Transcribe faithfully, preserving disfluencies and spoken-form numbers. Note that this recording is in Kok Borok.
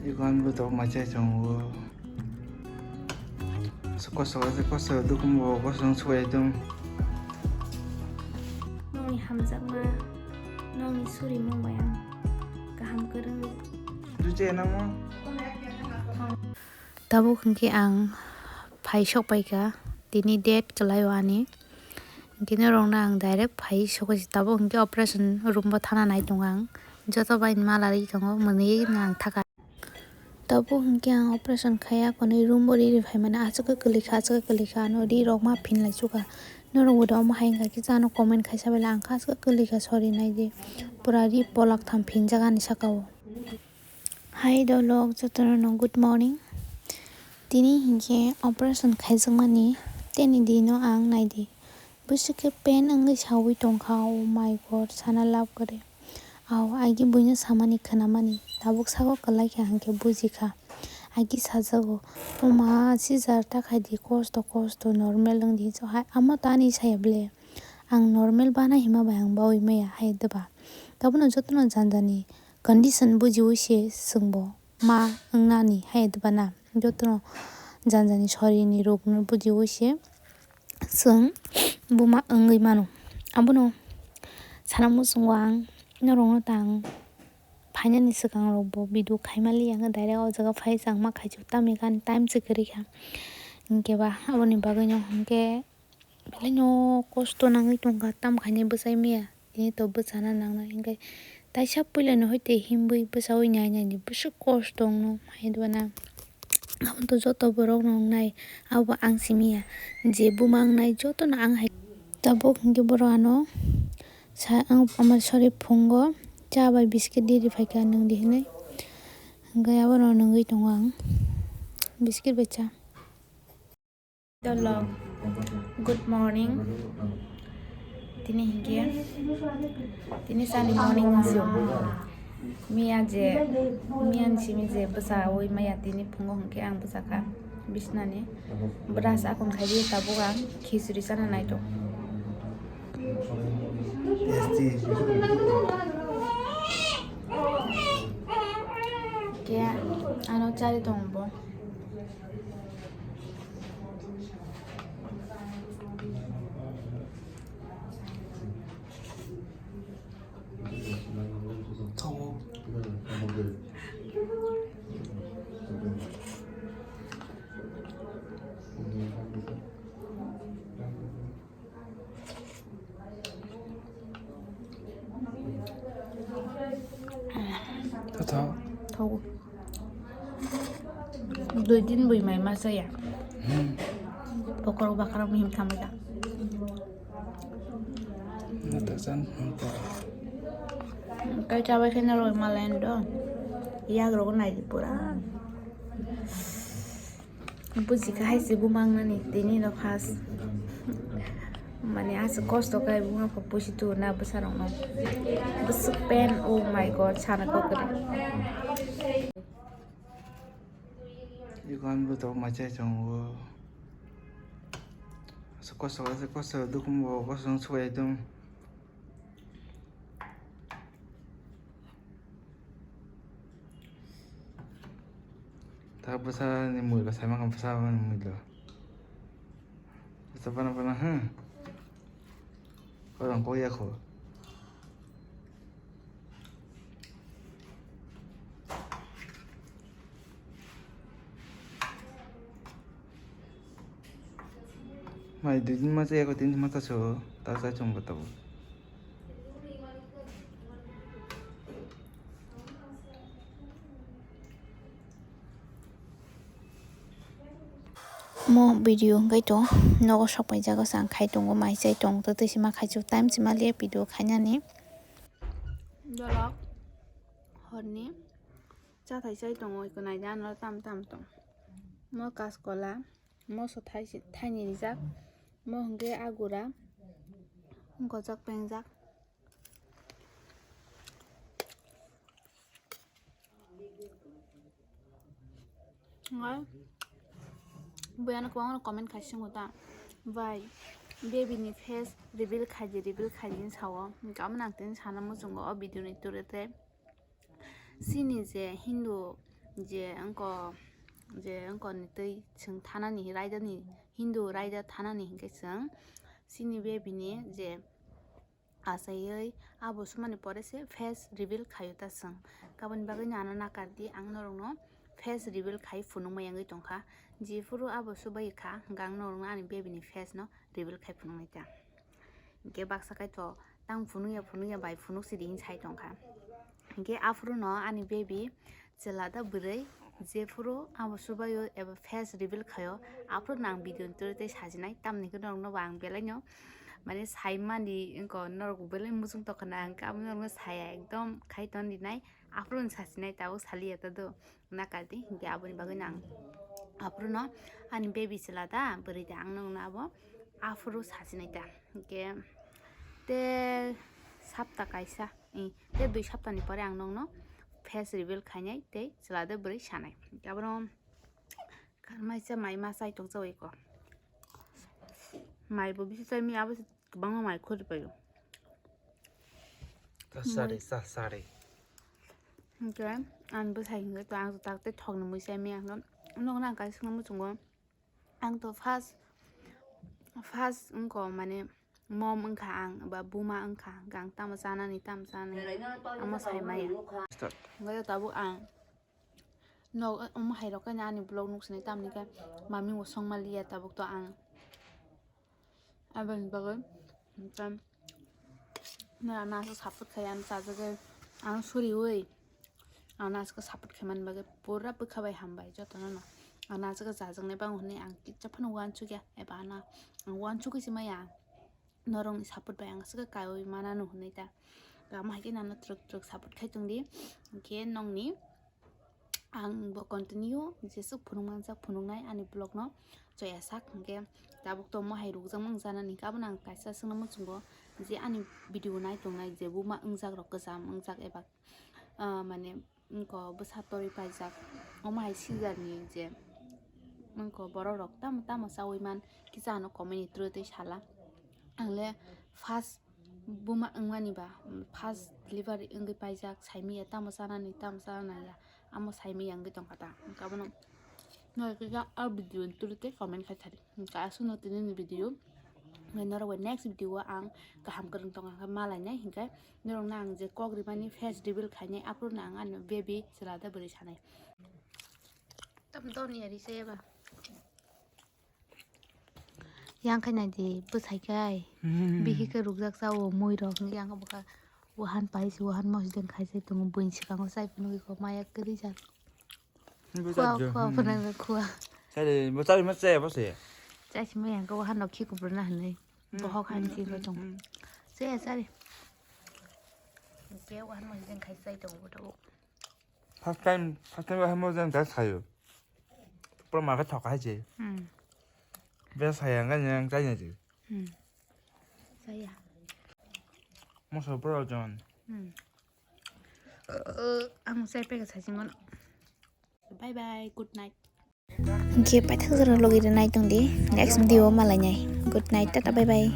Ikonbo to machai chongo. Koso, koso, koso, dukum bo, koso, suai dum. Nongni hamjakma, nongni suri mung bai ang kaham kwrwng. Duje nangmo. Tabuk hwnkhe ang phai sok paikha, tini date kwlai o ani. Hwnkhe norokno ang direct phai sokoi se, tabuk hwnkhe operation room bo thana nai tongo ang. Joto bai mala ri tongo, mwnwi ang thaka. Tabuk hwnkhe ang operation khaiya, konwi room bo ri ri phaimani, aswk kwlwikha, aswk kwlwikha, ano ri rok ma phinlai sukha. Norok bo da omo hai wngkha khe, ano comment khaisa belai, ang kha aswk kwlwikha, sorry naidi, pura ri polak tham phinjak ani saka o. Hi dolok, jotono no good morning. Tini hinkhe operation khaijakmani, teni dino ang naidi. Bwswk khe pain wngwi sawi tongkha, oh my God, sana lab kwrwi. Aw, agi buino samani khwnamani, tabuk sago kwlai khe ang khe bujikha. Agi sajago, "Oma, sijar ta khaidi, kosto, kosto, normal wngdi." So, hai, amo tani saya ble. Ang normal bana hima bai ang bawi maya, hai deba. Tabono jotono janjani condition bujiwi se swngbo ma wngnani, hai deba na. Jotono janjani sorini rokno bujiwi se. Chwng buma wngwi mano. Abono sana muchungo ang norokno tang phainani swkang rokbo video khaimali ang direct o jaga phai changma khaichu, tamni gani time se kwrwi kha. Hinkhe ba aboni bagwino hinkhe belaino kosto nangwi tongkha, tam khainai bwsai maya. Tini to bwchana nangnai, hinkhe taisa puilano hoite himbwi bwchawi nai naidi bwswk kosto wngno, hai dwana. Abo to joto borokno wngnai, abo ang simiya, je buma wngnai jotono ang hai. Tabuk hinkhe borok ano sa-, ang ama sorry phungo cha bai biscuit di ri phaikha, nwng di hinwi. Hinkhe abono nwngwi tongo ang, biscuit bai cha. Dolok, good morning. Tini hinkhe, tini Sunday morning wngsi. Miya je, miya ni simi je bwsa wi maya, tini phungo hinkhe ang bwsa kha bisnani. Brush akon khai di, tabuk ang khichuri chana naitok. Khe ano chari tongo bo. Totho. Thogo. Dui din bui mai ma saya. Hmm. Pokoro bakar muhim thamai da. Nata san nata. Kai chabai khe na roi ma line do. Yag rogo nai di pura. Buji kha hai se buma wngnani tini no first. Mane aswk kosto khe buma khe pusi tu na bwsa rok no. Bwswk pain, oh my God, sana kok kwrwi. Ikonbo to machai tongo. Aswk kosto, aswk kosto, dukum bo kosto wng subai tong. Ta bwsa ni mui rok sai mankha, bwsa ni mui rok. Bwsa bana bana, hmm. Korang kok ya kho. Mai dui din ma chaya kho, tin din ma cha so, ta cha chwng bo tabuk. Mo video hwnkhe to nogo sok paijak, o chang khai tongo, mai chai tong, tei sima khai chuk, time sima le video khainani. Dolok horni chathai chai tongo, eko naidi ano tam tam tong. Mo kaskola, moso thai si-, thaini rijak, mo hwnkhe agura, gojak pengjak. Ngai, buya no kwbangma comment khai singo ta, bai, baby ni face reveal khaidi, reveal khaidi hinwi sao. Hinkhe amo nang tini sana muchungo o video ni turu tei. Chini je Hindu je wngko, je wngkoni twi chwng thanani, raidani, Hindu raida thanani hinkhe chwng chini bebini je achaiwi abo sumani pore se face reveal khaio ta chwng. Aboni bagwino ano nakardi, ang norokno face reveal khai phunukma yangwi tongkha. Jephuru abo subai kha, hwnkhe ang norokno ani bebini face no reveal khai phunuknai ta. Hinkhe baksa kaitor tang phunukya phunukya bai phunuk sidi hinwi sai tongkha. Hinkhe aphuru no ani baby chwla da bwrwi jephuru abo subaio eba face reveal khaio, aphuru no ang video ni twi tei sajinai, tamni hwnkhe norokno bo ang belai no mane saimani wngkha, norok belai muchung tongkha na, hwnkhe abo norokno saya ekdom khai tongdinai, aphuru no sajinai, tabuk saliya ta do. Nakardi, hinkhe aboni bagwino ang aphuru no ani baby chwla da bwrwi da, ang nokno abo aphuru sachinai da. Hinkhe te sapta kaisa, i, te dui saptani pore ang nokno face reveal khainai tei chwla da bwrwi sanai. Hinkhe abono karmaisa mai ma chai tongchawi ko. Mai bo bisi chai mi abo se kwbangma mai khori paio. Sa sari, sa sari. Hinkhe ang bwsai hinkhe to ang to tak tei thokni mui chai mi ang to nokno ang kaisa swngna muchungo. Ang to first, first wngkha mane mom wngkha ang ba buma wngkha, ang tamo chanani tamo chanani amo sai maya. Start. Hinkhe tabuk ang nok omo hai rok khe ani vlog nuk sinai tamni khe mami bo songma liya tabuk to ang. Aboni bagwi, hinkhe, norok ano aswk support khai, ano chajagwi, ano suriui, ano aswk support khaimani bagwi pura bwkha bai hambai jotono no. Ano aswk chajaknai bango hwnwi ang kisa phano uansukya, eba ano ang uansukgwi se maya, norokni support bai ang aswk kaiwi manano hwnwi ta. Tamo hai khe nano twrwk twrwk support khai tongdi, hinkhe nokni Ang bo continue jeswk phunukmanjak phunuknai ani vlog no choya sak hinkhe tabuk to mohai rukjakmani janani hinkhe abono ang kaisa swngna muchungo je ani video nai tongnai je buma wngjak rok kwcham wngjak eba, ah, mane wngko bwsa torwi paijak omo hai season ni je wngko borok rok tamo tamo chawi man kisa ano comment ni through twi sala ang le first Buma wngmani ba, mm, first delivery wngwi paijak, saimaya tamo chanani, tamo chanani ya, amo saimaya wngwi tongkha ta. Hinkhe abono norok kisa a video ni twi tei comment khai thari. Hinkhe aswkno tini ni video, hinkhe norok bai next video o ang kaham kwrwng tongkha khe malainai, hinkhe norokno ang je kok rimani face reveal khainai, aphuru no ang ani baby chwla da bwrwi sanai. Tam doni ari se ba. Yang khai nai di, bwsai khai. Hmm. Bihi khe rukjak cha o mui rok, yang khe bwkha wahan pai se, wahan mosdeng khai se tongo, buini swkango chai phunugwi kok maya kwrwi jak. Bo Khua, chajak, khua, hmm. Phunang khua. Chari, bo chari ma chaya bo se. Chai se maya khe wahan rok khi kubruna hinwi. Hmm. Bohok han hmm, si hmm, tongo. Hmm. Chaya chari. Khe wahan mosdeng khai chai tongo bo tabuk. First time, first time wahan mosdeng khai sayo. Pura ma khe thoka hai se. Hmm. Be saya ngan yang chai nai se. Hmm. Saya. Moso pura jon. Hmm. Uh, ang chai pega saji mano. Bye bye, good night. Hinkhe paithak jora logi rwnai tongdi. Next video o malainai. Good night, tata, bye bye.